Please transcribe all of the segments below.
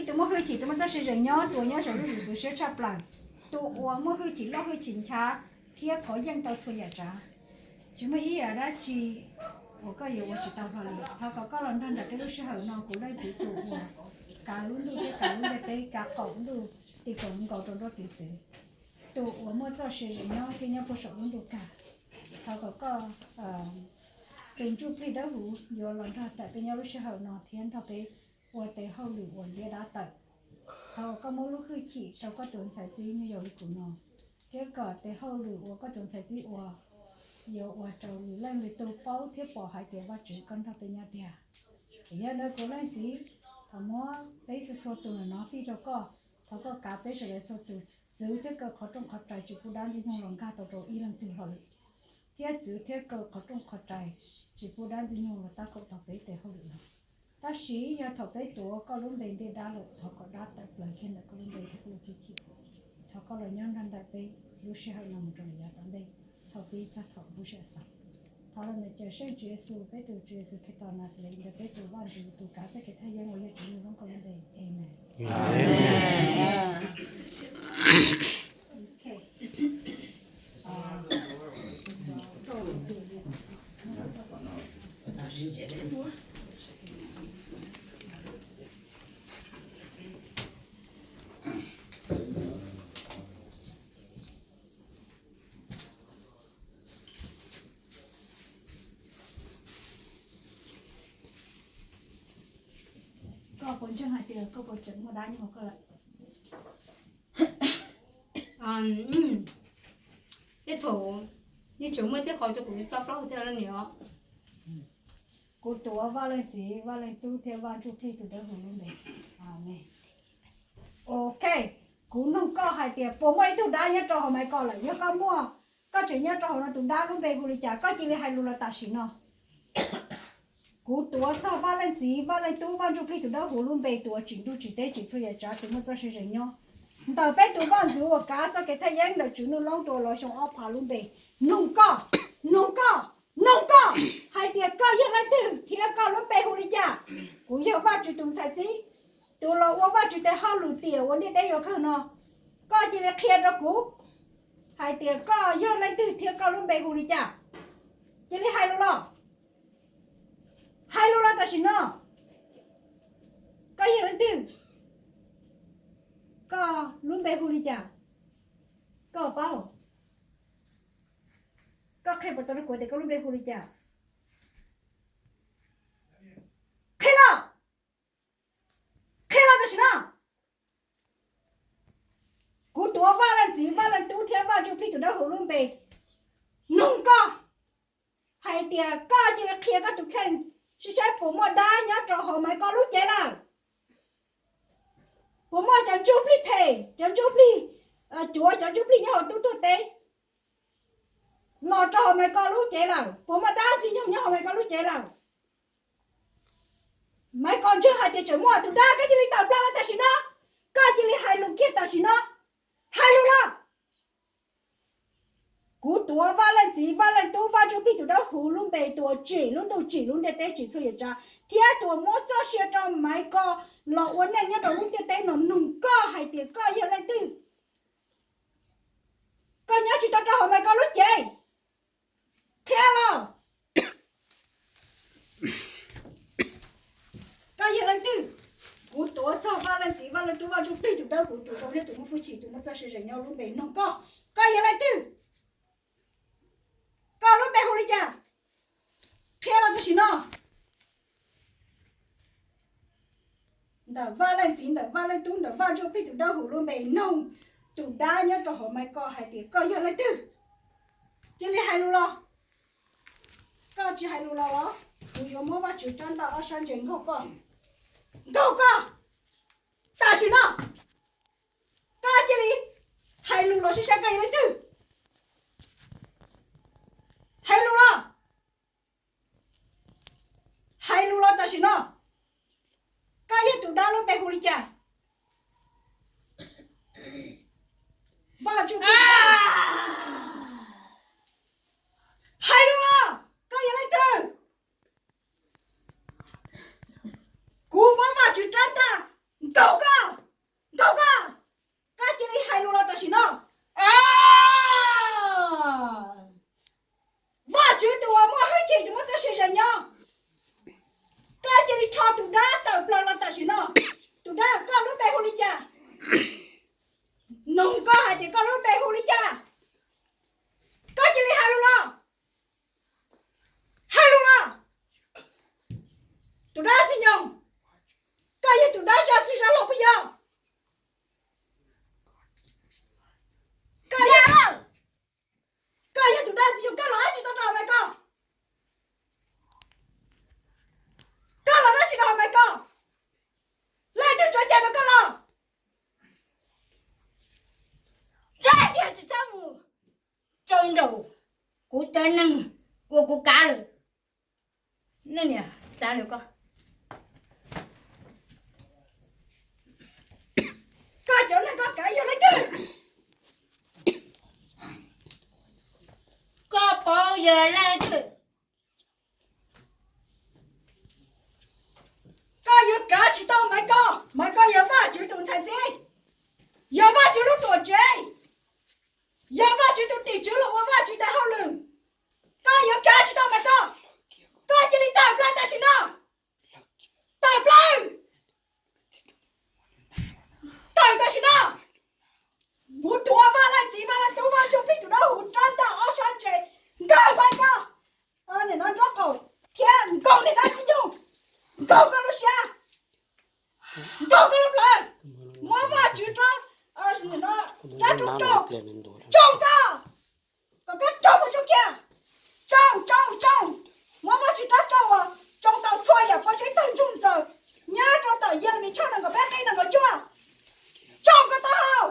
Tus muaj hwj chim, tus muaj txoj sia zeem nyob, tus uas nyob saum lub zwm txwv siab tshaj plaws, tus uas muaj hwj chim loj hwj chim nchav thiab kov yeej tau txhua yam tsav. Tsis muaj ib yam dab tsi uas koj yuav ua tsis tau hlo li. Thov kom koj los nrog nraim peb lub sij hawm no, kuv leej txiv tus uas kav lub ntuj thiab kav lub ntiaj teb, kav qaum ntuj ti kaum nkaus rau nruab tiv txwv, tus uas muaj txoj sia zeem nyob thiab nyob puag saum lub ntuj kag. Thov kom koj tus ntsuj plig dawb huv yuav los nrog nraim peb nyob lub sij hawm no thiab nrog peb ua tes hauj lwm uas liab dab tawm. Thov kom koj muab lub hwj chim rau koj tus ntxhais txib nyuj yaus li kuv no, thiab kom tes hauj lwm uas koj tus ntxhais txib ua yuav ua rau lwm leej lwm tus paub thiab pom hais tias Vajtswv koj nrog peb nyob tiag. Yog li ntawd kuv leej txiv, thov muab peb txhua txhua tus ntawm no fij rau koj. Thov koj kav peb sawv daws txhua tus, txwv thiab kaw qhov rooj qhov rais tsis pub dab ntxwg nyoog los nkag tau rau ib leej twg hlo li, thiab txwv thiab kaw qhov rooj qhov rais tsis pub dab ntxwg nyoog los tab kaum tau peb tes hauj lwm no. Tab sis yog thaum peb tuav koj lub npe ntiaj dab lawm, thov kom dab tawm plaws kiag ntawm koj lub npe thiab koj lub hwj chim. Thov koj los nyob nrog nraim peb lub sij hawm no mus rau lawm yav tom ntej, thaum pib txog thaum lub sij hawm xaus. Thov los ntawm Cawmseej Tswv Yexus, peb tus Tswv Yexus Khetos Naxales, ntawm peb tus Vaj Ntxwv tus kav txoj kev thaj yeeb uas yog Tswv Ntuj Loob Koom lub npe. Amees. Koj puas ntseeg hais tias koj puas tseem muaj dab nyob hauv koj lawm? Tej thaum yeej tseem muaj tej qhov uas kuv tsis txawj paub thiab niam. Kuv tuav Vaj Leej Txiv, Vaj Leej Tub thiab Vaj Ntsuj Plig tus dawb huv lub npe. Amees. Ok, kuv nug koj hais tias puas muaj ib tug dab nyob rau hauv Maiv Kos lawm? Yog koj muaj, koj tseem nyob rau hauv no, tus dab lub npe hu li cas? Koj cia li hais lus los tam sim no. Kuv tuav txog Vaj Leej Txiv, Vaj Leej Tub, Vaj Ntsuj Plig tus dawb huv lub npe, tus uas tsim ntuj tsim teb tsim txhua yam tsav, tus muaj txoj sia zeem nyob, ntawm peb tus Vaj Ntxwv uas kav txoj kev thaj yeeb, ntawm Tswv Ntuj Loob tus uas los xyoo ob phav lub npe, nug koj, nug koj, nug koj hais tias koj yog leej twg thiab koj lub npe hu li cas? Kuv yog Vajtswv tus ntxhais txib, tus los ua Vajtswv tes hauj lwm tiam uas ntiaj teb yuav kawg no. Koj cia li qhia rau kuv hais tias koj yog leej twg thiab koj lub npe hu li cas. Cia li hais lus los. Hais lus los tam sim no. Koj yog leej twg? Koj lub npe hu li cas? Koj paub? Koj qhia puas tau rau kuv tias koj lub npe hu li cas? Qhia los. Qhia los tam sim no. Kuv tuav Vaj Leej Txiv, Vaj Leej Tub thiab Vaj Ntsuj Plig tus dawb huv lub npe nug koj hais tias koj cia li qhia koj tus kheej sib saib puas muaj dab nyob rau hauv Maiv Kos lub cev lawm. Puas muaj cov ntsuj plig phem, cov ntsuj plig cuav, cov ntsuj plig nyob hauv tub tuag teb los rau hauv Maiv Kos lub cev lawm? Puas muaj dab ntxwg nyoog nyob hauv Maiv Kos lub cev lawm? Maiv Kos ntseeg hais tias tseem muaj tus dab, koj cia li tawm plaws los tam sim no. Koj cia li hais lus kiag tam sim no. Hais lus los. Kuv tuav Vaj Leej Txiv, Vaj Leej Tub, Vaj Ntsuj Plig tus dawb huv lub npe, tus uas tsim lub ntuj tsim lub ntiaj teb tsim txhua yam tsav, thiab tus uas muab txoj sia rau Maiv Kos los ua neej nyob rau lub ntiaj teb no, nug koj hais tias koj yog leej twg? Koj nyob tsis tau rau hauv Maiv Kos lub cev. Qhia los. Koj yog leej twg? Kuv tuav txog Vaj Leej Txiv, Vaj Leej Tub, Vaj Ntsuj Plig tus dawb huv, tus zoo thiab tus muaj hwj chim, tus muaj txoj sia zeem nyob lub npe nug koj, koj yog leej twg? Koj lub npe hu li cas? Qhia los tam sim no. Ntawm Vaj Leej Txiv, ntawm Vaj Leej Tub, ntawm Vaj Ntsuj Plig tus dawb huv lub npe nug tus dab nyob rau hauv Maiv Kos hais tias koj yog leej twg? Cia li hais lus los. Koj tsis hais lus los los kuv yuav muab Vajtswv rab ntaj ob sab ntses nkaug koj. Nkaug koj tam sim no. Koj cia li hais lus los sib saib koj yog leej twg. Hais lus los. Hais lus los tam sim no. Koj yog tus dab lub npe hu li cas? Vaj Ntsuj Plig. Hais lus los, koj yog leej twg? Kuv muab Vajtswv rab ntaj nkaug koj. Nkauj koj, koj cia li hais lus los tam sim no. Vajtswv tus uas muaj hwj chim tus muaj txoj sia zoo nyob, koj cia li rho tus dab tawm plaws los tam sim no. Tus dab, koj lub npe hu li cas? Nug koj hais tias koj lub npe hu li cas? Koj cia li hais lus los. Hais lus los. Tus dab Txiv Nyoog, koj yog tus dab zaj txwj zaj laug puas yog? Koj yog, koj yog tus dab Txiv Nyoog, koj los dab tsi tau rau hauv Maiv Koj? Koj los dab tsi rau hauv Maiv Koj? Leej twg tso cai rau koj los? Tsis txhob mus rau nraum kuv cov neeg uas kuv kav lawm. Leej niam, xav lawm koj, koj cov neeg koj kav yog leej twg? Koj paub yog leej twg? Koj yuav kav tsis tau Maiv Koj. Maiv Koj yog Vajtswv tus ntxhais txib, yog Vajtswv lub tuam tsev, yog Vajtswv tus tim tswv los ua Vajtswv tes hauj lwm. Koj yuav kav tsis tau Maiv Koj. Koj cia li tawm plaws tam sim no. Tawm plaws. Tawm tam sim no. Kuv tuav Vaj Leej Txiv, Vaj Leej Tub, Vaj Ntsuj Plig tus dawb huv rab ntaj ob sab ntse nkaug Maiv Koj, niam no nraub qaum thiab nkaug niag dab Txiv Nyoog, nkaug koj lub siab, nkaug koj lub plawv. Muab Vajtswv rab, rab rooj tsoo, tsoo koj, kom koj raug puas tsuaj kiag. Tsoo, tsoo, tsoo. Muab Vajtswv rab tsoo uas tsoo tau txhua yam pob zeb tawg ntsoog ntxaws nyob rau tom Yelemis tshooj nees nkaum peb nqe nees nkaum cuaj. Tsoo koj taub hau.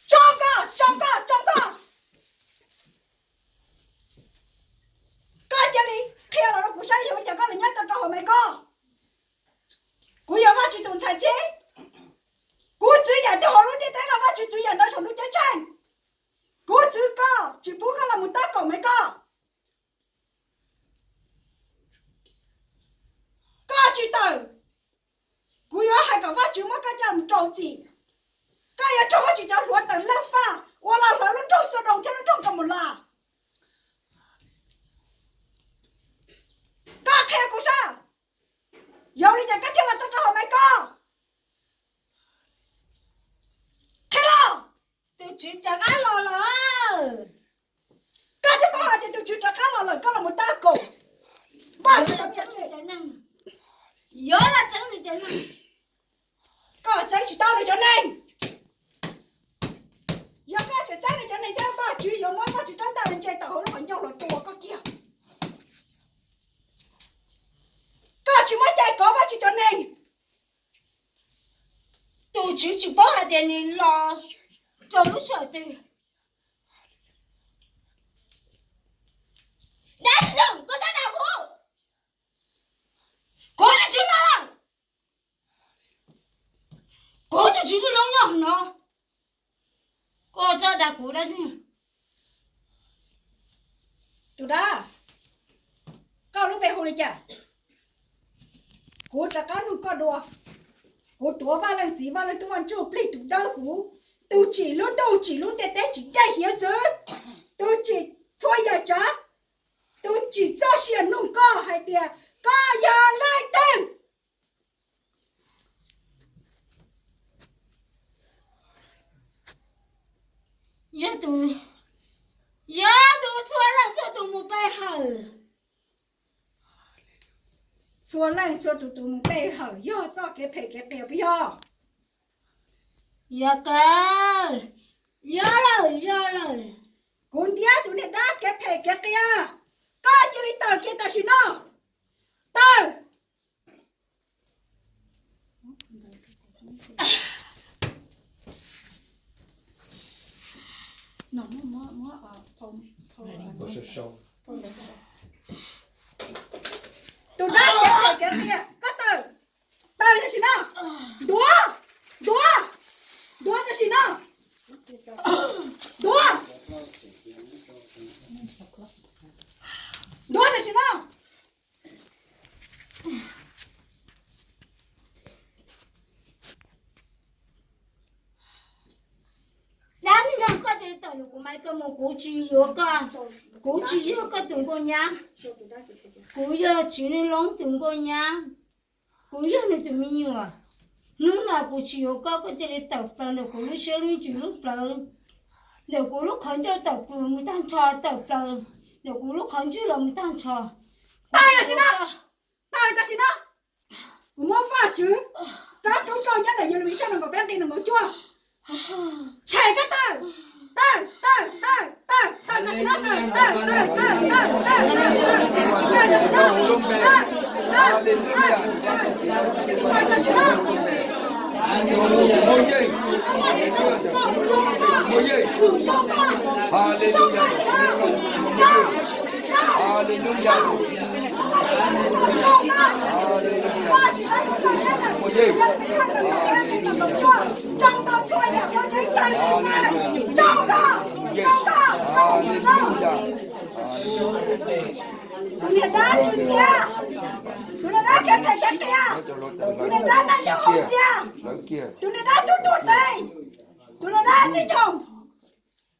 Tsoo koj, tsoo koj, tsoo koj. Koj cia li qhia los rau kuv saib yog ua cas koj los nyob tau rau hauv Maiv Koj. Kuv yog Vajtswv tus ntxhais txib. Kuv txwv yam twg hauv lub ntiaj teb no Vajtswv txwv yam ntawd saum ntuj ceeb tsheej. Kuv txwv koj tsis pub koj los mus tab kaum Maiv Koj. Koj tsis tawm, kuv yuav hais kom Vajtswv muab koj coj mus rau txim. Koj yuav raug Vajtswv cov hluav taws laj faj uas los hlawv lub nroog Xaudoos thiab lub nroog Kaumaulas. Koj qhia kuv saib, yog li cas koj thiaj los tau rau hauv Maiv Koj? Qhia los. Tus Tswv rov qab los lawm. Koj thiaj paub hais tias tus Tswv rov qab los lawm, koj los mus tab kaum. Vaj Tswv, yuav los txeeb nws cov neeg. Koj txeeb tsis tau nws cov neeg. Yog koj tseem txeeb nws cov neeg thiab Vaj Tswv yuav muab Vaj Tswv rab ntaj ntse tawm hauv lub qhov ncauj los tua koj kiag. Koj tsis muaj cai kov Vaj Tswv cov neeg. Tus Tswv tsis paub hais tias nws los rau lub sij hawm twg. Dab tsi, koj txhob dag kuv. Kuv tus Tswv los lawm. Kuv tus Tswv lub lub nyob no. Koj txhob dag kuv dab tsi. Tus dab, koj lub npe hu li cas? Kuv rov qab nug koj dua. Kuv tuav Vaj Leej Txiv, Vaj Leej Tub, Vaj Ntsuj Plig tus dawb huv, tus tsim lub ntuj tsim lub ntiaj teb tsis caij hiav txwv, tus tsim txhua yam tsav, tus tsim txoj sia nug koj hais tias koj yog leej twg? Yog tus, yog tus txhua leej txhua tus mus pe hawm. Txhua leej txhua tus tus mus pe hawm yog txoj kev phem kev qias puas yog? Yog kawg, yog lawm, yog lawm. Kuv ntiab tus niag dab kev phem kev qias, koj cia li tawm kiag tam sim no. Tawm. Tus dab kev phem kev qias, koj tawm. Tawm tam sim no. Ntuav, ntuav, ntuav tam sim no. Ntuav, ntuav tam sim no. Hais koj mus, kuv tsis yuav koj, kuv tsis yog koj tus nkauj nyab, kuv yog Tswv Neej Loob tus nkauj nyab, kuv yog nws tus me nyuam. Hnub no kuv tsis yuav koj, koj cia li tawm plaws ntawm kuv lub siab lub ntsws lub plawv, ntawm kuv lub qhov ncauj tawm plaws mus tag nrho, tawm plaws ntawm kuv lub qhov ntswg los mus tag nrho. Tawm tam sim no, tawm tam sim no. Kuv muab Vajtswv rab roob rau nyob ntawm Yelemis tshooj nees nkaum peb nqe nees nkaum cuaj. Tshem koj tawm, tawm, tawm, tawm, tawm, tawm tam sim no, tawm, tawm, tawm, tawm tam sim no, tawm, tawm, tawm tam sim no, tawm tam sim no, Haleluya. Haleluya. Haleluya. Haleluya. Tus niag dab Tswv Txia, tus niag dab kev phem kev qias, tus niag dab naj yog hauv Txia, tus niag dab tub tuag tes, tus niag dab txij nyoog,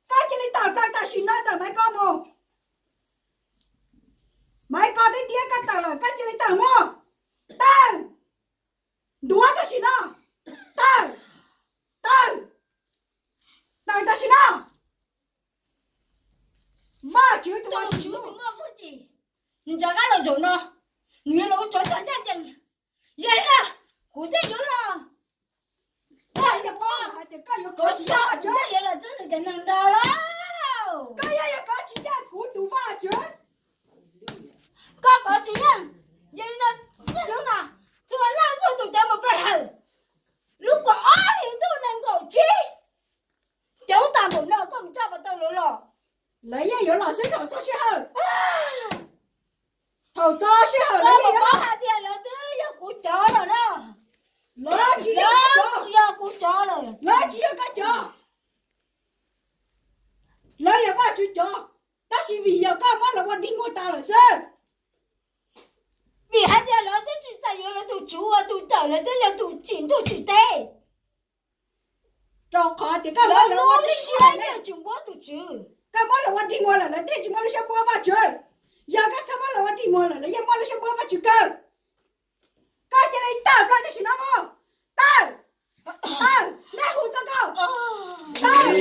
koj cia li tawm plaws tam sim no ntawm Maiv Kos mus. Maiv Kos tib tiab koj tawm lawm, koj cia li tawm mus. Tawm, ntuav tam sim no, tawm, tawm, tawm tam sim no. Vaj Tswv tus muaj hwj chim, nws rov qab los zaum no, nws yuav los ua tsov rog ncaj ncees. Yog li no, kuv thiaj yuav los. Koj yuav kov tsis yeej kuv tus Vaj Tswv, koj yuav kov tsis yeej kuv tus Vaj Tswv. Koj kov tsis yeej. Yog li no, niaj hnub no, txhua leej txhua tus cov mus pe hawm, lub kaum ob hlis ntuj nees nkaum tsib, cov huab tais npaum no koj mus coj puas tau lawv los? Lawv yeej yuav los xwb thaum txog sij hawm. Thaum txog sij hawm lawv yeej yuav los. Hais tias lawv twb yog kuv cov lawm na. Lawv tsis yog kuv cov lawm, lawv tsis yog koj cov. Lawv yog Vaj Tswv cov, tab sis vim yog koj muab lawv ua dig muag tas lawm xwb. Vim hais tias lawv twb tsis xav yuav lawv tus Tswv ua tus cawm, lawv twb yog tus tsim ntuj tsim teb. Rau qhov tias koj muab lawv ua dig muag lawm, tsis npuab tus Tswv. Koj muab lawv ua dig muag lawm, lawv thiaj tsis muaj lub siab npuab Vaj Tswv. Yog koj txhob muab lawv ua dig muag lawm, lawv yeej muaj lub siab npuab Vaj Tswv kawg. Koj cia li tawm plaws tam sim no mus. Tawm, tawm, nej hu txog koj. Tawm.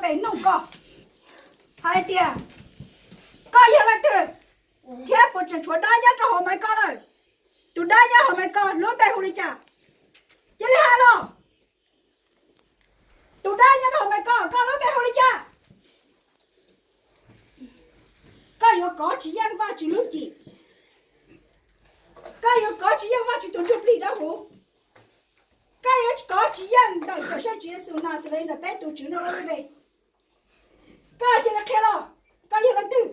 Peb nug koj hais tias koj yog leej twg, thiab puas tseem tshuav dab nyob rau hauv Maiv Koj lawm? Tus dab nyob hauv Maiv Koj lub npe hu li cas? Cia li hais los. Tus dab nyob rau hauv Maiv Koj, koj lub npe hu li cas? Koj yuav kov tsis yeej Vajtswv lub cim. Koj yuav kov tsis yeej Vajtswv tus ntsuj plig dawb huv. Koj yuav kov tsis yeej ntawm Cawmseej Tswv Yexus Naxales ntawm peb tus Tswv no lub npe. Koj cia li qhia los, koj yog leej twg?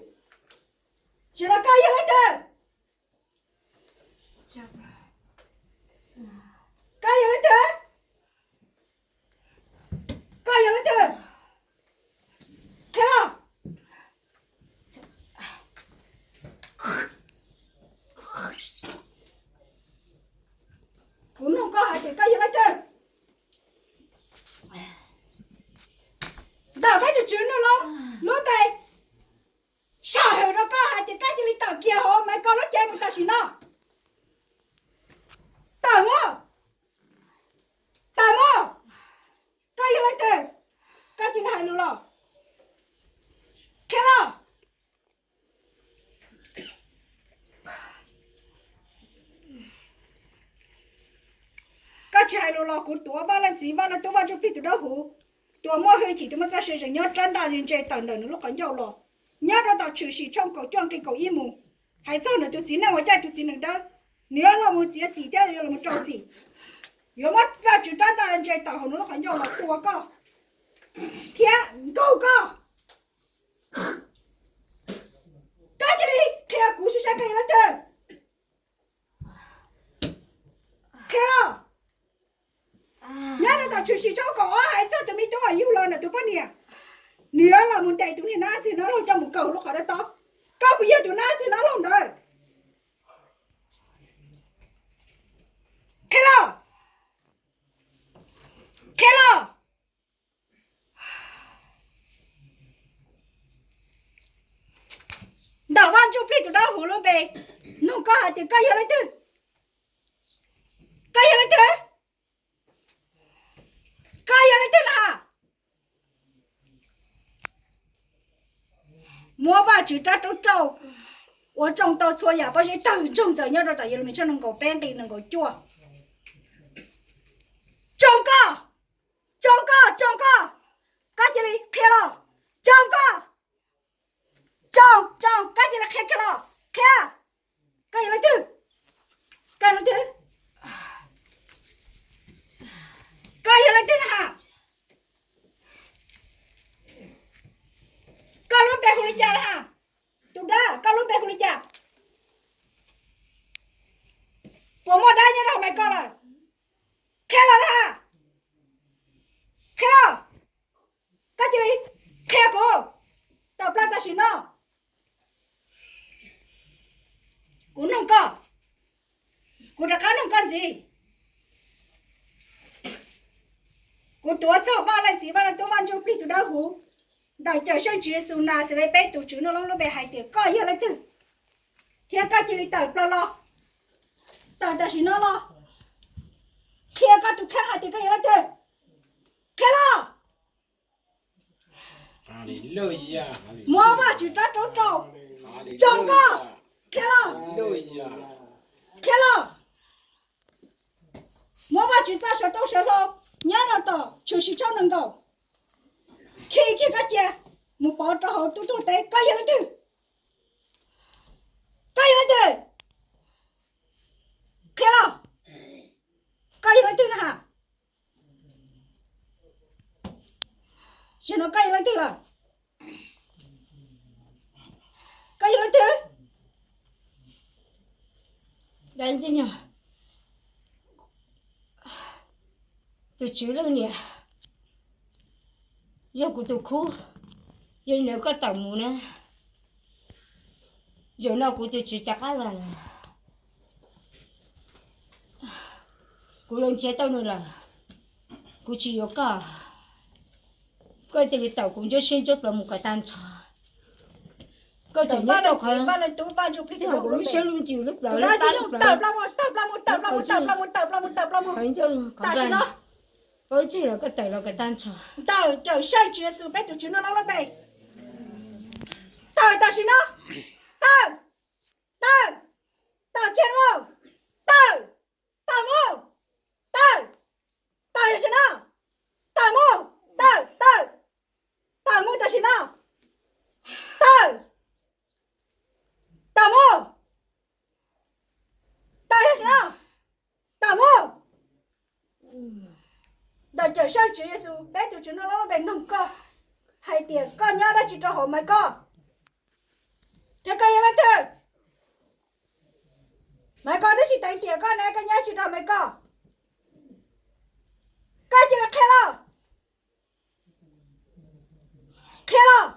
Sawv daws, koj yog leej twg? Koj yog leej twg? Koj yog leej twg? Qhia los. Kuv nug koj hais tias koj yog leej twg? Ntawm peb tus Tswv no los lub npe, sij hawm rau koj hais tias koj cia li tawm kiag hauv Maiv Koj lub cev mus tam sim no. Tawm mus, tawm mus. Koj yog leej twg? Koj cia li hais lus los. Qhia los. Koj tsis hais lus los kuv tuav Vaj Leej Txiv, Vaj Leej Tub, Vaj Ntsuj Plig tus dawb huv, tus muaj hwj chim, tus muaj txoj sia zeem nyob rab ntaj ntse tawm ntawm nws lub qhov ncauj los. Nyob rau tom Tshwm Sim tshooj kaum cuaj nqe kaum ib mus, hais txog nws tus txiv neej uas coj tus txiv neej dawb, nws yuav los mus txiav txim thiab yuav los mus rau txim, yuav muab Vajtswv rab ntaj ntse tawm hauv nws lub qhov ncauj los tua koj thiab nkaug koj. Koj cia li qhia kuv sib saib koj yog leej twg. Qhia los. Nyob rau tom Tshwm Sim tshooj kaum ob hais txog tus me tub uas yug los ntawm tus poj niam, nws yuav los mus ntes tus niag nab txwg nab laug coj mus kaw lub qhov dawb tob. Koj puas yog tus nab txwg nab laug ntawd? Qhia los. Qhia los. Ntawm Vaj Ntsuj Plig tus dawb huv lub npe, nug koj hais tias koj yog leej twg? Koj yog leej twg? Koj yog leej twg na? Muab Vajtswv rab raub rauj uas tsoo tau txhua yam pob zeb tawg ntsoog ntxaws nyob rau tom Yelemis tshooj nees nkaum peb nqe nees nkaum cuaj. Tsoo koj, tsoo koj, tsoo koj. Koj cia li qhia los. Tsoo koj, tsoo, tsoo, koj cia li qhia kiag los. Qhia. Koj yog leej twg? Koj leej twg? Koj yog leej twg na has? Koj lub npe hu li cas na has? Tus dab, koj lub npe hu li cas? Puas muaj dab nyob rau hauv Maiv Koj lawm? Qhia los na has. Qhia los. Koj cia li qhia kuv tawm plaws tam sim no. Kuv nug koj, kuv rov qab nug koj ntxiv. Kuv tuav txog Vaj Leej Txiv, Vaj Leej Tub, Vaj Ntsuj Plig tus dawb huv, ntawm Cawmseej Tswv Yexus Naxales peb tus Tswv nws lub npe hais tias koj yog leej twg, thiab koj cia li tawm plaws los, tawm tam sim no los, qhia koj tus kheej hais tias koj yog leej twg. Qhia los. Muab Vajtswv rab raub rau, tsoo koj. Qhia los. Qhia los. Muab Vajtswv txoj sawv tau sawv hlau nyob rau tom Tshwm Sim tshooj nees nkaum, khi kiag koj cia mus pov rau hauv tub tuag teb. Koj yog leej twg? Koj yog leej twg? Qhia los. Koj yog leej twg na has? Zaum no koj yog leej twg lawm? Koj yog leej twg? Tus Tswv leej niam, yog kuv tus khub, yog nws koj tawm mus na, zaum no kuv tus Tswv rov qab los lawm. Kuv los nrhiav tau nws lawm, kuv tsis yuav koj. Koj cia li tawm kuv ntsuab siab ntsuab plawv mus kom tag nrho. Koj tseem nyob rau qhov, kuv lub siab lub ntsws lub plawv lub plab lub plawv, qhov ncauj qhov nplooj. Koj tsis los koj tawm los koj tag nrho. Ntawm Cawmseej Tswv Yexus peb tus Tswv Nuj Loob lub npe, tawm tam sim no. Tawm, tawm, tawm kiag mus. Tawm, tawm mus. Tawm, tawm tam sim no. Tawm mus, tawm, tawm, tawm mus tam sim no. Tawm, tawm mus, tawm tam sim no. Tawm mus. Ntawm Cawmseej Tswv Yexus peb tus Tswv Nuj Loob lub npe noog koj hais tias koj nyob dab tsi rau hauv Maiv Koj, thiab koj yog leej twg? Maiv Koj twb tsis teev tiam koj ne, koj nyob dab tsi rau Maiv Koj? Koj cia li qhia los, qhia los.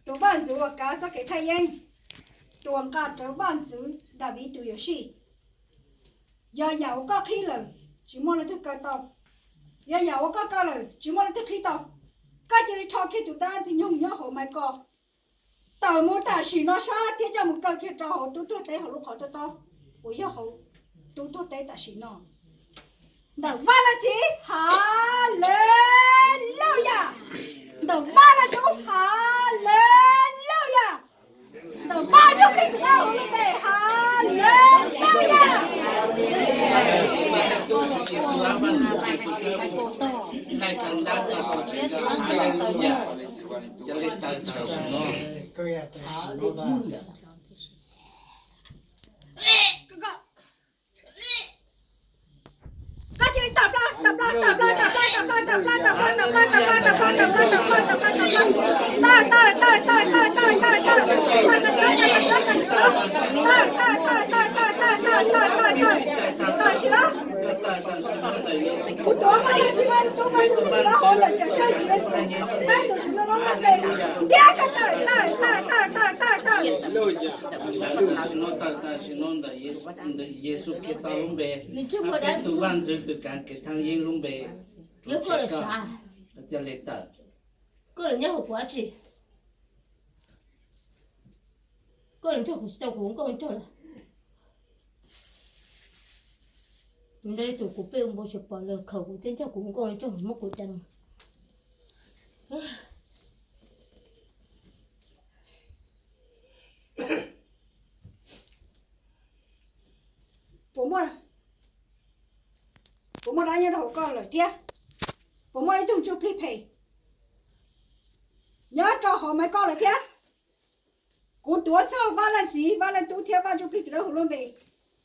Tus vaj ntxwv uas kav txoj kev thaj yeeb, tus uas nqa rawv vaj ntxwv Daviv tus yuam sij, yog yam uas koj qhib lawm tsis muaj leej twg kaw tau, yog yam uas koj kaw lawm tsis muaj leej twg qhib tau. Koj cia li rho kiag tus dab ntxwg nyoog nyob hauv Maiv Koj tawm mus tam sim no sab thiab coj mus kaw kiag rau hauv tub tuag teb hauv lub qhov tob tob uas yog hauv tub tuag teb tam sim no. Ntawm Vaj Leej Txiv, Haleluyas. Ntawm Vaj Leej Tub, Haleluyas. Ntawm Vaj Ntsuj Plig tus dawb huv lub npe, Haleluyas. Tam sim no kuv tuav Vaj Leej Txiv, Vaj Leej Tub, Vaj Ntsuj Plig tus dawb huv ntawm Cawmseej Tswv Yexus peb tus Tswv Nuj Loob lub npe, tias koj tawm, tawm, tawm, tawm, tawm, tawm. Tam sim no tawm, tam sim no ntawm Yexus Khetos lub npe, peb tus Vaj Ntxwv kws kav kev thaj yeeb lub npe, cia li tawm. Koj los nyob hauv kuv dab tsi? Koj los nrog kuv tsis tau kuv nkauj nraug lawm. Nrog ib tug kuv pej npau suav pom lawm khaws kuv thiab nrog kuv nkauj nraug muab kuv deev. Puas muaj, puas muaj dab nyob rau hauv koj lawm thiab? Puas muaj ib tug ntsuj plig phem nyob rau hauv Maiv Koj lawm thiab? Kuv tuav txog Vaj Leej Txiv, Vaj Leej Tub thiab Vaj Ntsuj Plig tus dawb huv lub npe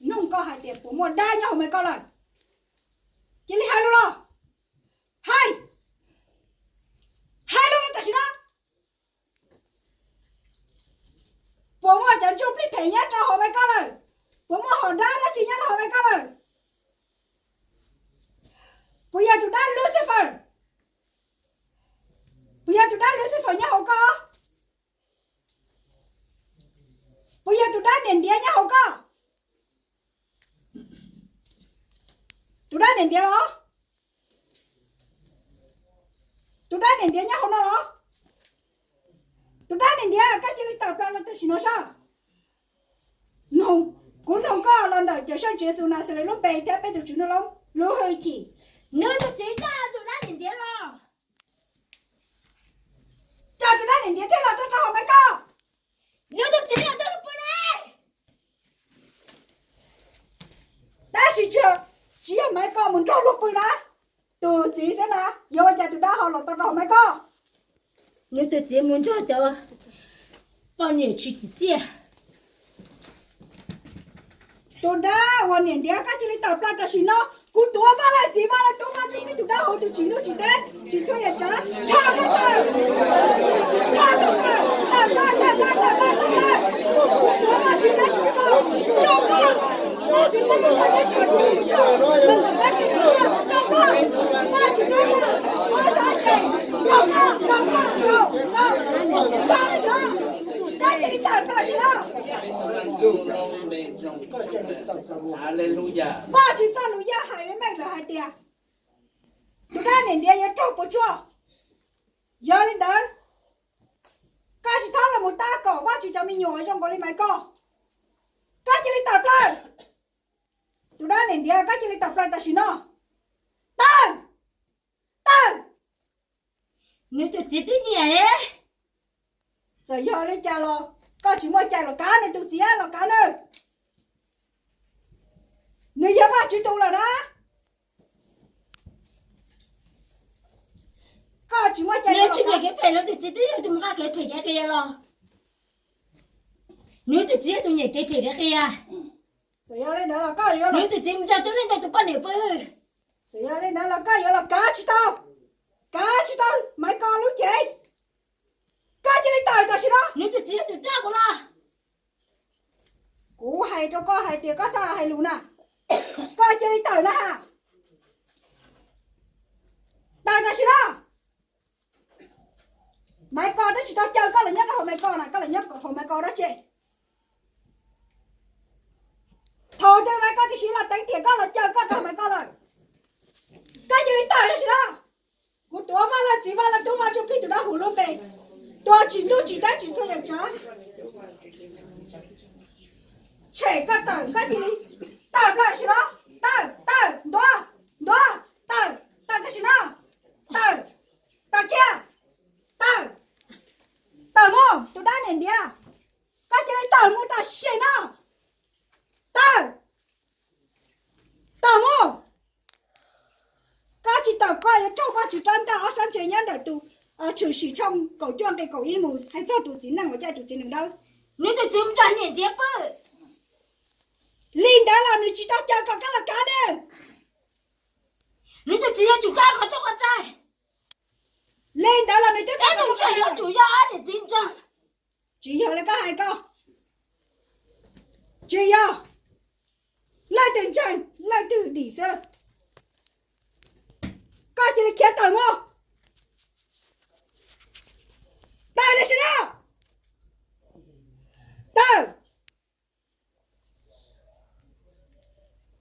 noog koj hais tias puas muaj dab nyob hauv Maiv Koj lawm? Cia li hais lus los. Hais, hais lus los tam sim no. Puas muaj cov ntsuj plig phem nyob rau hauv Maiv Koj lawm? Puas muaj hom dab dab tsi nyob rau hauv Maiv Koj lawm? Puas yog tus dab Lucifer? Puas yog tus dab Lucifer nyob hauv koj? Puas yog tus dab niam ntiav nyob hauv koj? Tus dab niam ntiav los? Tus dab niam ntiav nyob hauv no los? Tus dab niam ntiav, koj cia li tawm plaws los tam sim no saib. Noog, kuv noog koj los ntawm Cawmseej Tswv Yexus Naxales lub npe thiab peb tus Tswv Nuj Loob lub hwj chim. Nws tus txiv coj tus dab niam ntiav los? Coj tus dab niam ntiav thiaj los tau rau hauv Maiv Koj. Nws tus txiv los tau rau pw ne. Tab sis tsis, tsis yog Maiv Koj mus nrog luag pw na. Tus txiv xwb na, yuav ua cas tus dab ho los tau rau hauv Maiv Koj? Nws tus txiv mus nrog cov poj niam tsis tsim txiaj. Tus dab uas niam ntiav, koj cia li tawm plaws tam sim no. Kuv tuav Vaj Leej Txiv, Vaj Leej Tub, Vaj Ntsuj Plig tus dawb huv tus tsim ntuj tsim teb tsim txhua yam tsav, nrog koj tawm, nrog koj tawm, tawm plaws, tawm plaws, tawm plaws, tawm plaws. Kuv tuav Vajtswv cov tub rog, tso koj, Vajtswv cov tub rog, tso koj, tso koj, tso koj, Vajtswv cov tub rog, tso koj, tso koj, tso koj, tso koj, koj cia li tawm plaws tam sim no. Vajtswv txoj lus yaj hais meej lawm hais tias, tus dab niam ntiav yuav raug puas tsuaj. Yog li ntawd, koj tsis txhob los mus tab kaum Vajtswv cov me nyuam uas zoo nkaus li Maiv Kos. Koj cia li tawm plaws. Tus dab niag ntiav, koj cia li tawm plaws tam sim no. Tawm! Tawm! Nws tus txiv twb nyiam li. Txawm yog li cas los koj tsis muaj cai los kav nws, tus txiv los kav nws. Nws yog Vajtswv tus lawm na. Koj tsis muaj cai los kav. Nws tsis nyiam kev phem, nws tus txiv twb yog tus mus nqa kev phem kev qias los. Nws tus txiv yog tus nyiam kev phem kev qias. Txawm yog li ntawd los koj yuav, nws tus txiv mus ntsog twb leej ntau tus poj niam pw. Txawm yog li ntawd los koj yuav los kav tsis tau, kav tsis tau Maiv Kos lub cev. Koj cia li tawm tam sim no. Nws tus txiv yog tus rab kuv los. Kuv hais rau koj hais tias koj txhob hais lus na. Koj cia li tawm na ha. Tawm tam sim no. Maiv Kos twb tsis tau caw koj los nyob rau hauv Maiv Kos na, koj los nyob hauv Maiv Kos dab tsi? Thaum twg Maiv Kos twb siv los teev tiam koj los caw koj rau Maiv Kos lawm? Koj cia li tawm tam sim no. Kuv tuav Vaj Leej Txiv, Vaj Leej Tub, Vaj Ntsuj Plig tus dawb huv lub npe, tus uas tsim ntuj tsim teb tsim txhua yam tsav, tshem koj tawm, koj cia li tawm plaws tam sim no. Tawm, tawm, ntuav, ntuav, tawm, tawm tam sim no. Tawm, tawm kiag, tawm, tawm mus tus dab niag ntiav, koj cia li tawm mus tam sim no. Tawm, tawm mus. Koj tsis tawm koj yuav raug Vajtswv rab ntaj ob sab ntse nyob ntawm tus Tshwm Sim tshooj kaum cuaj nqe kaum ib mus hais txog tus txiv neej uas caij tus txiv nees dawb. Nws tus txiv mus ntsog niam ntiav pw. Li ntawd los nws tsis tau caw kom koj los kav nws. Nws tus txiv yuav tsum kav qhov rooj qhov tsaig. Li ntawd los nws twb tau tus ntseeg yuav tsum yog ob niam txiv ntseeg. Tsis yog li koj hais ko. Tsis yog. Leej twg ntseeg leej twg dim xwb. Koj cia li khiav tawm mus. Tawm tam sim no. Tawm.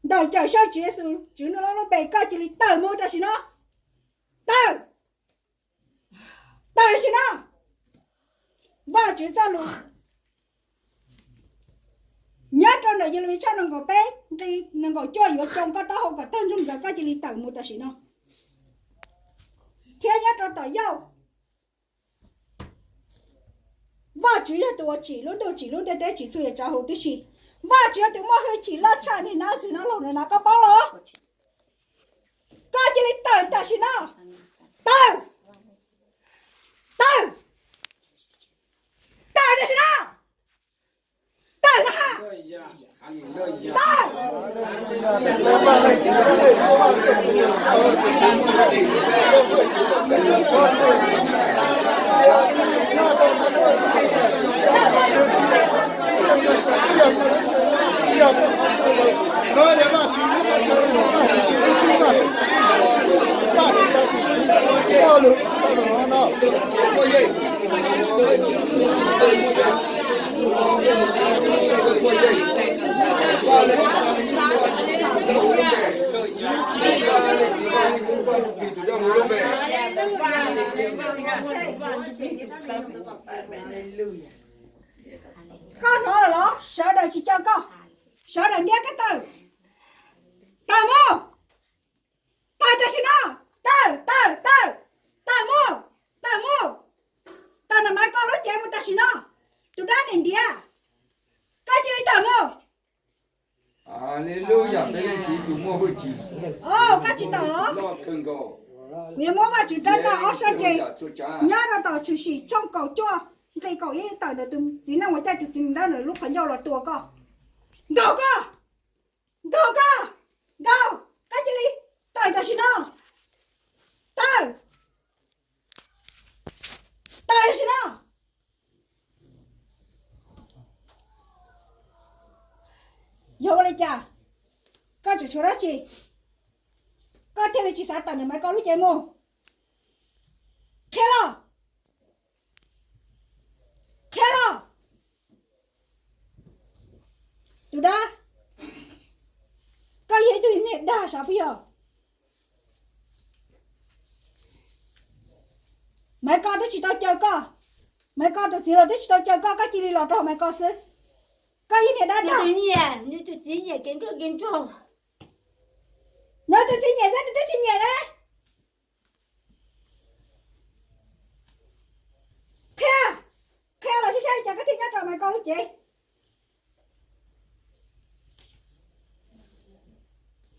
Ntawm Cawmseej Tswv Yexus Tswv Ntuj Leej lub npe, koj cia li tawm mus tam sim no. Tawm. Tawm tam sim no. Vajtswv txoj lus nyob rau ntawm Yelemis tshooj nees nkaum peb nqe nees nkaum cuaj yuav tsoo koj taub hau kom tag ntsug ntxaws, koj cia li tawm mus tam sim no. Thiab nyob rau tom Yauj, Vajtswv yog tus uas tsim lub ntuj tsim lub ntiaj teb tsim txhua yam tsav huv tib si. Vajtswv yog tus muaj hwj chim loj tshaj niag nab ntxwg nab laug no, koj paub los? Koj cia li tawm tam sim no. Tawm. Tawm. Tawm tam sim no. Tawm no. Tawm. Koj hnov lawm los? Sawv daws tsis caw koj, sawv daws ntiab koj tawm. Tawm mus. Tawm tam sim no. Tawm, tawm, tawm. Tawm mus. Tawm mus. Tawm ntawm Maiv Kos lub cev mus tam sim no. Tus dab niag ntiav, koj cia li tawm mus. Aleluya, peb Leej Txiv tus muaj hwj chim. Koj tsis tawm los? Kuv yuav muab Vajtswv rab ntaj ob sab ntse nyob rau tom Tshwm Sim tshooj kaum cuaj nqe kaum ib tawm ntawm tus txiv neej uas caij tus txiv nees dawb ntawm lub qhov ncauj los tua koj. Nkaug koj, nkaug koj, nkaug, koj cia li tawm tam sim no. Tawm. Tawm tam sim no. Yog ua li cas koj tseem tshuav dab tsi koj thiaj li tsis xav tawm ntawm Maiv Kos lub cev mus? Qhia los. Qhia los. Tus dab, koj yog ib tug niag dag sav puas yog? Maiv Kos twb tsis tau caw koj, Maiv Kos tus txiv los twb tsis tau caw koj, koj cia li los rau Maiv Kos xwb. Koj ib niag dab dag. Nws tus txiv nyiam kev nkauj kev nraug. Nws tus txiv nyiam xwb, nws twb tsis nyiam na. Qhia, qhia los saib saib cas koj thiaj nyob rau Maiv Kos lub cev.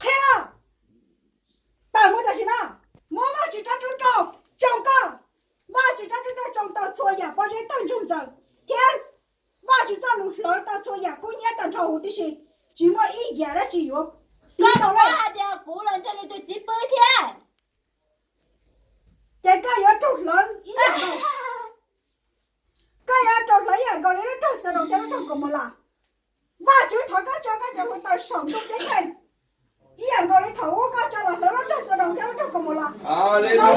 Qhia los. Tawm mus tam sim no, muab Vajtswv rab rub rog tsoo koj, Vajtswv rab rub rog tsoo tau txhua yam pob zeb tawg ntsoog ntxaws, thiab Vajtswv txoj lus hlawv tau txhua yam kub hnyiab tag nrho huv tib si, tsis muaj ib yam dab tsi yuav tiv tau lawm. Hais tias kuv los ntshe nws tus txiv pw thiab. Ces koj yuav raug hlawv ib yam nkaus. Koj yuav raug hlawv ib yam nkaus li lub nroog Xaudoos thiab lub nroog Kaumaulas. Vajtswv thov koj tso koj cov hluav taws saum ntuj ceeb tsheej ib yam nkaus li thaum ub koj tso los hlawv lub nroog Xaudoos thiab lub nroog Kaumaulas. Koj tsis teb los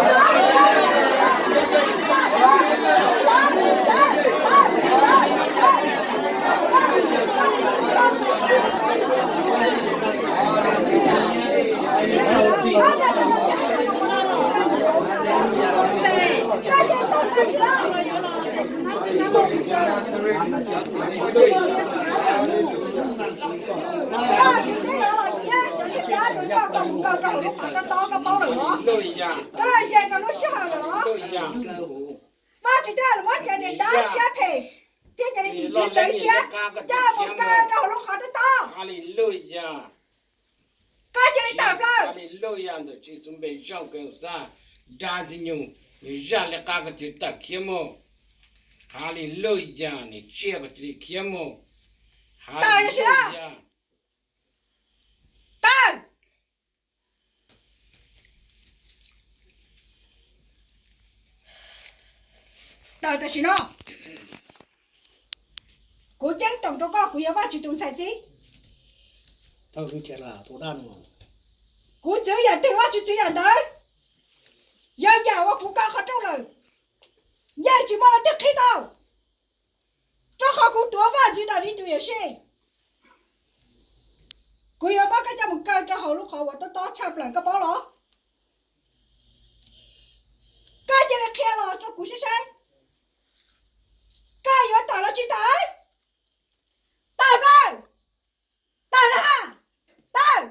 thiab cov niag dab tsuas coj koj mus kaw rau hauv lub qhov tob tob koj paub lawm los? Koj ze rau lub sij hawm lawm los? Vajtswv thiaj muab cov niag dab siab phem thiab cov niag tim tswv txeev siab coj mus kaw rau hauv lub qhov tob tob. Koj cia li tawm plaws. Ntawm Tswv Yexus npe zoo kawg xwb, dab ntxwg nyoog, nws zaj li qab koj cia li tawm khiav mus. Haleluya, nws tsiaj koj cia li khiav mus. Tawm tam sim no. Tawm. Tawm tam sim no. Kuv ceeb toom rau koj, kuv yog Vajtswv tus ntxhais xwb. Kuv txwv yam twg Vajtswv txwv yam ntawd. Yog yam uas kuv kaw qhov rooj lawm, yeej tsis muaj leej twg qhib tau, rau qhov kuv tuav vaj ntxwv Daviv tus yuam sij. Kuv yuav muab koj coj mus kaw rau hauv lub qhov uas tob tob tshaj plaws, koj paub los? Koj cia li qhia los rau kuv saib saib, koj yuav tawm los tsis tawm? Tawm plaws. Tawm na. Tawm.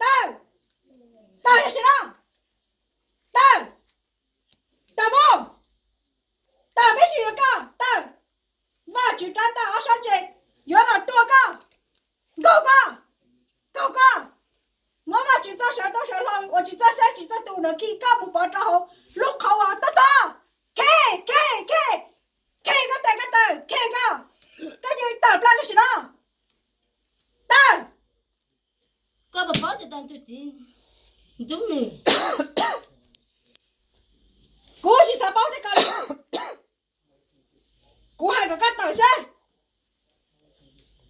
Tawm. Tawm tam sim no. Tawm. Tawm mus. Tawm, peb tsis yuav koj, tawm. Vajtswv rab ntaj ob sab ntse yuav los tua koj, nkaug koj, kaug koj. Muab Vajtswv txoj sawv tau sawv hlau uas tsis txawj xeb tsis txawj tu ntawd khi koj mus pov rau hauv lub qhov uas tob tob. Khi, khi, khi, khi koj tes koj taw, khi koj. Koj cia li tawm plaws tam sim no. Tawm. Koj puas paub tias tus txiv ntxub nws? Kuv tsis xav paub thiab koj li. Kuv hais kom koj tawm xwb.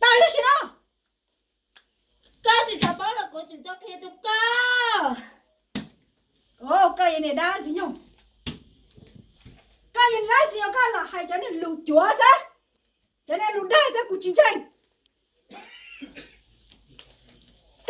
Tawm tam sim no. Koj tsis xav paub los kuv tsis tau qhia rau koj. Koj yog niag dab ntxwg nyoog, koj yog niag dab ntxwg nyoog, koj lam hais cov niag lus cuav xwb, cov niag lus dag xwb, kuv tsis ntseeg.